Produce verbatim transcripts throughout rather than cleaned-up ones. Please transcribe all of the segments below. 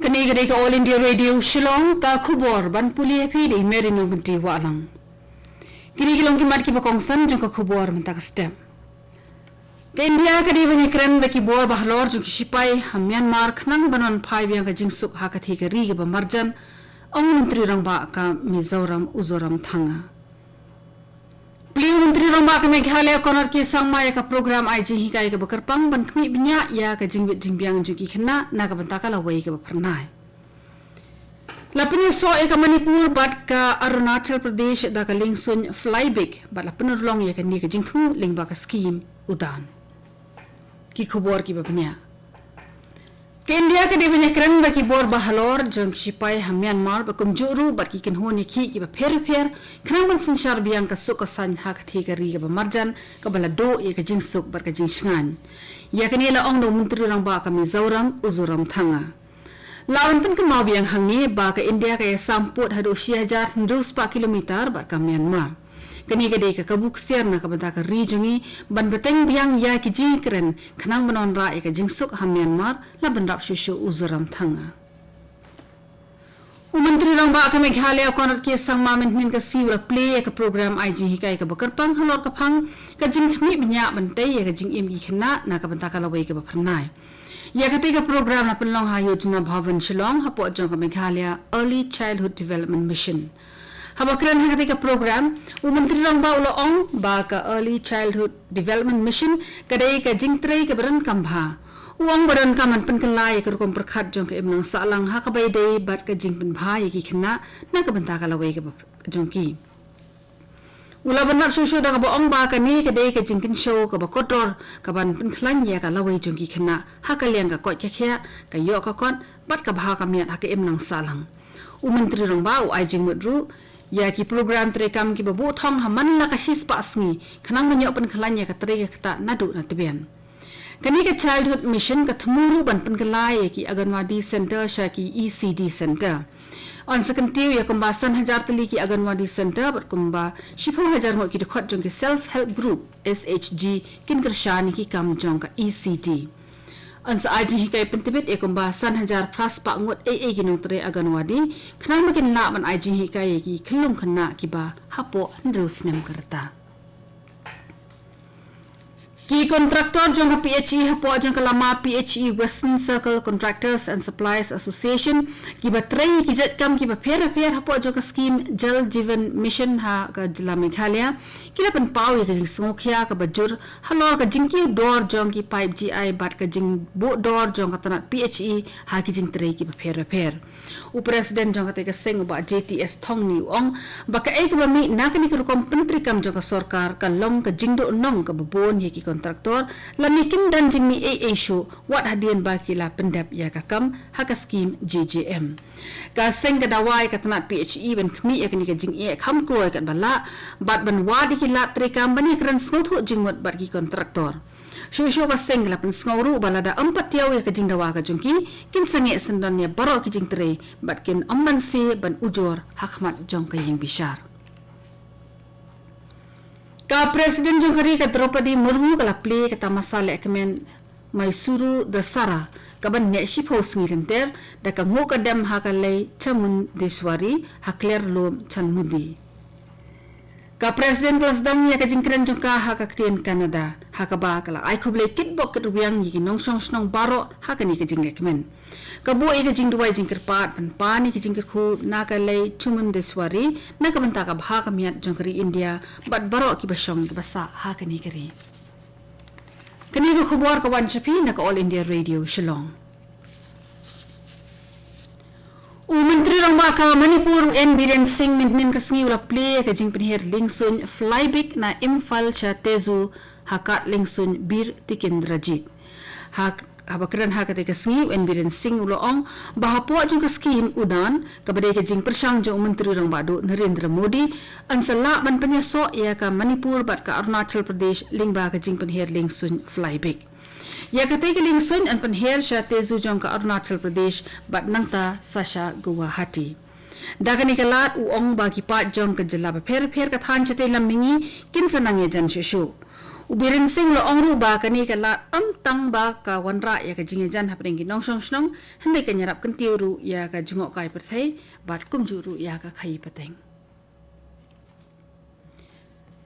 Kane ka dei ka All India Radio Shillong, ka khubor ban pule ha phi da i Mary Nongkynti Wahlang. Kine ki long ki mat kiba kongsan jong ka khubor mynta ka step. Ka India ka dei ban ïakren bad ki bor ba halor jong ki shipai ha Myanmar khnang ban wan phai biang ka jingsuk ha ka thei ka ri kaba marjan, ong u Myntri Rangbah ka Mizoram u Zoramthanga. Plie u Myntri Rangbah ka Meghalaya Conrad K Sangma ïa ka program ai jinghikai kaba kyrpang ban khmih bniah ïa ka jingbit jingbiang jong ki khynnah na ka bynta ka lawei kaba phyrnai. La pynïasoh ïa ka Manipur bad ka Arunachal Pradesh da ka liengsuiñ Flybig bad la pynurlong ïa kane ka jingthmu lyngba ka skhim UDAN. Ki khubor kiba bniah. Ka India ka dei ban ïakren bad ki bor ba halor jong ki shipai ha Myanmar bad kumjuh ruh bad ki kynhun ïakhih kiba pher bapher khnang ban synshar biang ka suk ka saiñ ha ka thei ka ri kaba marjan kaba la duh ïa ka jingsuk bad ka jingshngaiñ. Ïa kane la ong da u Myntri Rangbah ka Mizoram u Zoramthanga. La wan pynkynmaw biang hangne ba ka India ka ïasam pud haduh shi hajar hynriew spah kilometer bad ka Myanmar. Kane ka dei ka kabu ksiar na ka bynta ka ri jong ngi ban bteng biang ïa ki jingïakren khnang ban wanrah ïa ka jingsuk ha Myanmar, la bynrap shuh shuh u Zoramthanga. U Myntri Rangbah ka Meghalaya Conrad K Sangma mynhynnin ka sngi u la plie ïa ka program ai jinghikai kaba kyrpang halor ka phang ka jingkhmih bniah ban tei ïa ka jingim ki khynnah na ka bynta ka lawei kaba phyrnai. Ïa katei ka program la pynlong ha Yojana Bhavan Shillong hapoh jong ka Meghalaya Early Childhood Development Mission. Haba kren ha katei ka program, u Myntri Rangbah u la ong ba ka Early Childhood Development Mission ka dei ka jingtrei kaba donkam bha. U ong ba donkam ban pynkylla ïa ka rukom pyrkhat jong ka imlang sahlang ha kaba ïadei bad ka jingpynbha ïa ki khynnah na ka bynta ka lawei kaba jong ki. U la bynrap shuh shuh da kaba ong ba kane ka dei ka jingkynshew kaba kordor kaban pynkhlaiñ ïa ka lawei jong ki khynnah ha ka liang ka koit ka khiah, ka ïoh ka kot bad ka bha ka miat ha ka imlang sahlang. U Myntri Rangbah u ai jingmut ruh ïa ki program treikam kiba buh thong ha man la ka shispah sngi khnang ban ïoh pynkhlaiñ ïa ka trei ka ktah naduh na tbian. Kane ka Childhood Mission ka thmu ruh ban pynkylla ïa ki Anganwadi Center sha ki E C D Center. Yn sa kyntiew ïa kumba san hajar tylli ki Anganwadi Center bad kumba shiphew hajar ngut ki dkhot jong ki Self Help Group, S H G, kin kyrshan ïa ki kam jong ka E C D. Yn sa ai jinghikai pyntbit ïa kumba san hajar phra spah ngut ei ei ki nongtrei Anganwadi khnang ba kin lah ban ai jinghikai ïa ki khyllung khynnah kiba hapoh hynriew snem ka rta. Ki kontraktor jong ka P H E hapoh jong ka lama P H E Western Circle Contractors and Suppliers Association kiba trei ki jait kam kiba pher bapher hapoh jong ka skhim Jal Jeevan Mission ha ka jylla Meghalaya ki la pynpaw ïa ka jingsngewkhia kaba jur halor ka jingkiew dor jong ki paip G I bad ka jingbuh dor jong ka tnat P H E ha ki jingtrei kiba pher bapher. U President jong katei ka seng u Bah J T S Thongni u ong ba kaei kaba mih na kane ka rukom pyntreikam jong ka sorkar ka long ka jingduh nong kaba bun ïa ki kontraktor lane kim don jingmih ei ei shuh wat hadien ba ki la pyndep ïa ka kam ha ka skhim J J M. Ka seng ka dawa ïa ka tnat P H E ban khmih ïa kane ka jingeh kham kloi katba lah bad ban wad ïa ki lad treikam ban ïakren sngewthuh jingmut bad ki kontraktor. Shuh shuh ka seng ka la pynsngew ruh ba lada ym pat tiaw ïa ka jingdawa ka jong ki, kin sangeh syndon ïa baroh ki jingtrei bad kin ym banse ban ujor ha khmat jong ka ïing bishar. Ka President jong ka ri ka Droupadi Murmu ka la plie ka tamasa lehkmen Mysuru Dasara kaban neh shiphew sngi lynter da ka nguh ka dem ha ka Lei Chamundeshwari ha Kler Lum Chanmundi. Ka President ka la sdang ïa ka jingkren jong ka ha ka ktien Kannada ha kaba ka la ai khublei kitbok kitrwiang ïa ki nongshong shnong baroh ha kane ka jinglehkmen. Ka buh ïa ka jingduwai jingkyrpad ban pan ïa ka jingkyrkhu na ka Lei Chamundeshwari na ka bynta ka bha ka miat jong ka ri India bad baroh kiba shong kiba sah ha kane ka ri. Kane ka khubor ka wan sha phi na ka All India Radio Shillong. U Myntri Rangbah ka Manipur u N Biren Singh mynhynnin ka sngi u la plie ka jingpynher liengsuiñ Flybig na Imphal sha Tezu ha kad liengsuiñ Bir Tikendrajit. Ha haba kren ha katei ka sngi u N Biren Singh u la ong ba hapoh jong ka skhim UDAN kaba dei ka jingpyrshang jong u Myntri Rangbah Duh Narendra Modi yn sa lah ban pynïasoh ïa ka Manipur bad ka Arunachal Pradesh lyngba ka jingpynher liengsuiñ Flybig. Ïa katei ka liengsuiñ yn pynher sha Tezu jong ka Arunachal Pradesh bad nangta sa sha Guwahati. Da kane ka lad u ong ba ki paid jong ka jylla bapher bapher ka thaiñ shatei lam mihngi kin sa nang ïajan shuh shuh. U Biren Singh u la ong ruh ba kane ka lad ym tang ba ka wanrah ïa ka jingïajan hapdeng ki nongshong shnong, hynrei kan ïarap kyntiew ruh ïa ka jngohkai pyrthei bad kumjuh ruh ïa ka khaïi pateng.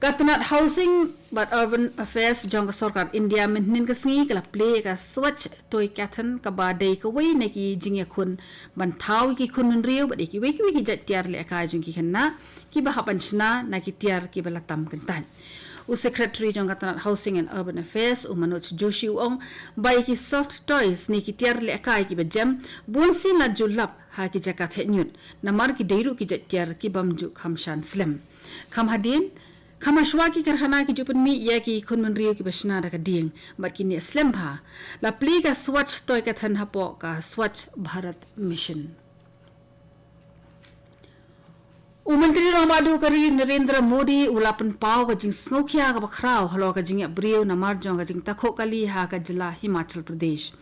Ka tnat Housing bad Urban Affairs jong ka sorkar India mynhynnin ka sngi ka la plie ïa ka Swachh Toikathon kaba dei kawei na ki jingïakhun ban thaw ïa ki khun bynriew bad ïa kiwei kiwei ki jait tiar lehkai jong ki khynnah kiba hap ban shna na ki tiar kiba la tam kyntait. U Secretary jong ka tnat Housing and Urban Affairs, u Manoj Joshi, u ong ba ïa ki soft toys ne ki tiar lehkai kiba jem bun sien la ju lap ha ki jaka theh ñiut, namar ki dei ruh ki jait tiar ki bym ju kham shan slem. Kham hadien, kham hashwa ki karkhana ki ju pynmih ïa ki khun bynriew kiba shna da ka dieng bad ki neh slem bha. La plie ka Swachh Toikathon hapoh ka Swachh Bharat Mission. U Myntri Rangbah Duh ka ri Narendra Modi u la pynpaw ka jingsngewkhia kaba khraw halor ka jingïap briew namar jong ka jingtakhuh kali ha ka jylla Himachal Pradesh.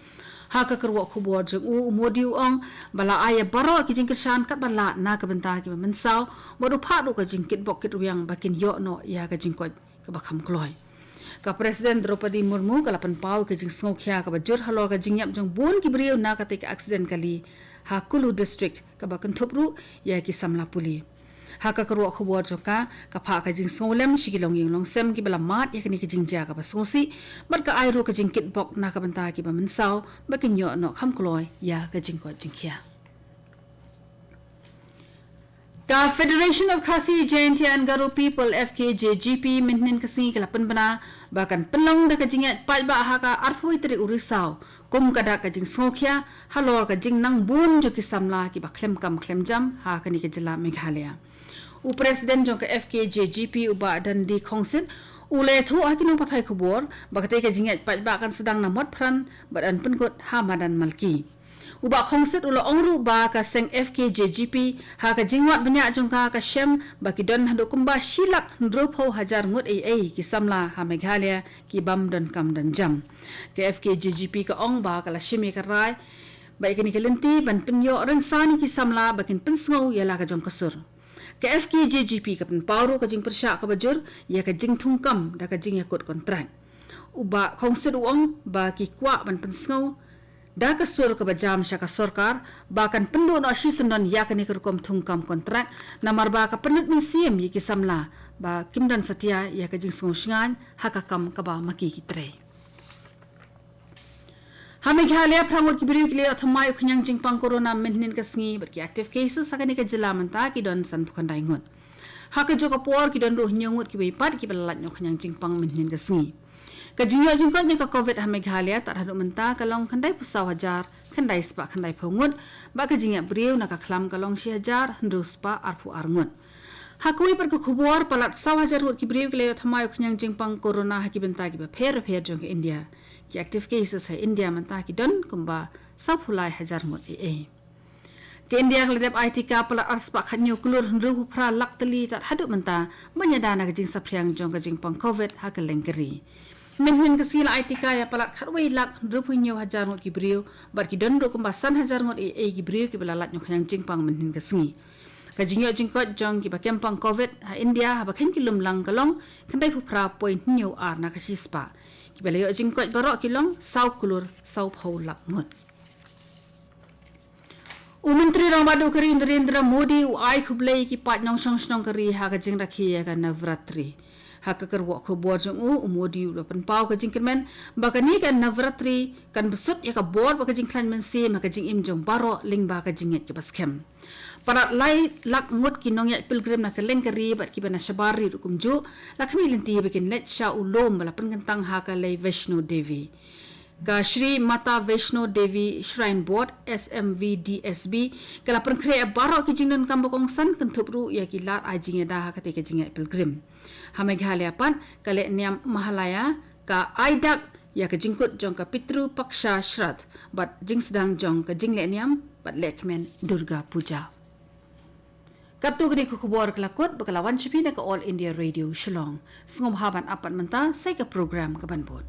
Ha ka kyrwoh khubor jong u, u Modi u ong ba la ai ïa baroh ki jingkyrshan katba lah na ka bynta kiba mynsaw bad u phah ruh ka jingkitbok kitrwiang ba kin ïoh noh ïa ka jingkoit kaba kham kloi. Ka President Droupadi Murmu ka la pynpaw ka jingsngewkhia kaba jur halor ka jingïap jong bun ki briew na katei ka aksiden kali ha Kulu District, kaba kynthup ruh ïa ki samla pule. Ha ka kyrwoh khubor jong ka, ka phah ka jingsngewlem sha ki longïing longsem kiba la mad ïa kane ka jingjia kaba sngewsih bad ka ai ruh ka jingkitbok na ka bynta kiba mynsaw ba kin ïoh noh kham kloi ïa ka jingkoit jingkhia. Ka Federation of Khasi Jaintia and Garo People, F K J G P, mynhynnin ka sngi ka la pynbna ba kan pynlong da ka jingïaid paidbah ha ka arphew tarik u Risaw kum ka dak ka jingsngewkhia halor ka jingnang bun jong ki samla kiba khlem kam khlem jam ha kane ka jylla Meghalaya. U President jong ka F K J G P, u Bah Dandi Khongsit, u la ïathuh ha ki nongpathai khubor ba katei ka jingïaid paidbah kan sdang na Motphran bad yn pynkut ha madan Malki. U Bah Khongsit u la ong ruh ba ka seng F K J G P ha ka jingwad bniah jong ka ka shem ba ki don haduh kumba shi lak hynriewphew hajar ngut ei ei ki samla ha Meghalaya ki bym don kam don jam. Ka F K J G P ka ong ba ka la shim ïa ka rai ba ïa kane ka lynti ban pynïoh rynsan ïa ki samla ba kin pynsngew ïa la ka jong ka sur. Ka F K J G P ka pynpaw ruh ka jingpyrshah kaba jur ïa ka jingthungkam da ka jingïakut kontrak. U Bah Khongsit u ong ba ki kwah ban pynsngew da ka sur kaba jam sha ka sorkar ba kan pynduh noh shisyndon ïa kane ka rukom thungkam kontrak, namar ba ka pynlut mynsiem ïa ki samla ba kim don satia ïa ka jingsngew shngaiñ ha ka kam kaba ma ki ki trei. Ha Meghalaya, phra ngut ki briew ki la ïoh thymmai u khñiang jingpang corona mynhynnin ka sngi bad ki active cases ha kane ka jylla mynta ki don sanphew khyndai ngut. Ha kajuh ka por ki don ruh hynñiew ngut kiwei pat kiba la lait noh khñiang jingpang mynhynnin ka sngi. Ka jingïoh jingkoit na ka Covid ha Meghalaya tad haduh mynta ka long khyndaiphew saw hajar khyndai spah khyndaiphew ngut, bad ka jingïap briew na ka khlam ka long shi hajar hynriew spah arphew ar ngut. Ha kawei pat ka khubor, palat saw hajar ngut ki briew ki la ïoh thymmai u khñiang jingpang corona ha ki bynta kiba pher bapher jong ka India. Ki active cases ha India mynta ki don kumba sawphew lai hajar ngut ei ei. Ka India ka la dep ai tika palat ar spah khathynñiew klur hynriewphew phra lak tylli tad haduh mynta ban ïada na ka jingsaphriang jong ka jingpang Covid ha kylleng ka ri. Mynhynnin ka sngi la ai tika ïa palat khatwei lak hynriewphew hynñiew hajar ngut ki briew bad ki don ruh kumba san hajar ngut ei ei ki briew kiba la lait noh khñiang jingpang mynhynnin ka sngi. Ka jingïoh jingkoit jong kiba kem pang Covid ha India haba khein ki lum lang ka long khyndaiphew phra point hynñiew ar na ka shispah. Kiba la ïoh jingkoit baroh ki long saw klur sawphew lak ngut. U Myntri Rangbah Duh ka ri Narendra Modi u ai khublei ïa ki paid nongshong shnong ka ri ha ka jingrakhe ïa ka Navratri. Ha ka kyrwoh khubor jong u, u Modi u la pynpaw ka jingkyrmen ba kane ka Navratri kan bsut ïa ka bor bad ka jingkhlaiñ mynsiem ha ka jingim jong baroh lyngba ka jingngeit kaba skhem. Palat lai lak ngut ki nongïaid pilgrim na kylleng ka ri bad kiba na shabar ri ruh kumjuh la khmih lynti ba kin leit sha u lum ba la pynkyntang ha ka Lei Vaishno Devi. Ka Shree Mata Vaishno Devi Shrine Board, S M V D S B, ka la pynkhreh ïa baroh ki jingdonkam ba kongsan, kynthup ruh ïa ki lad ai jingïada ha katei ka jingïaid pilgrim. Ha Meghalaya pat, ka lehniam Mahalaya ka ai dak ïa ka jingkut jong ka Pitru Paksha Shraddh bad jingsdang jong ka jinglehniam bad lehkmen Durga Puja. Katto katne ki khubor ka la kut bad ka la wan sha phi na ka All India Radio Shillong. Sngewbha ban ap pat mynta sa ïa ka program kaban bud.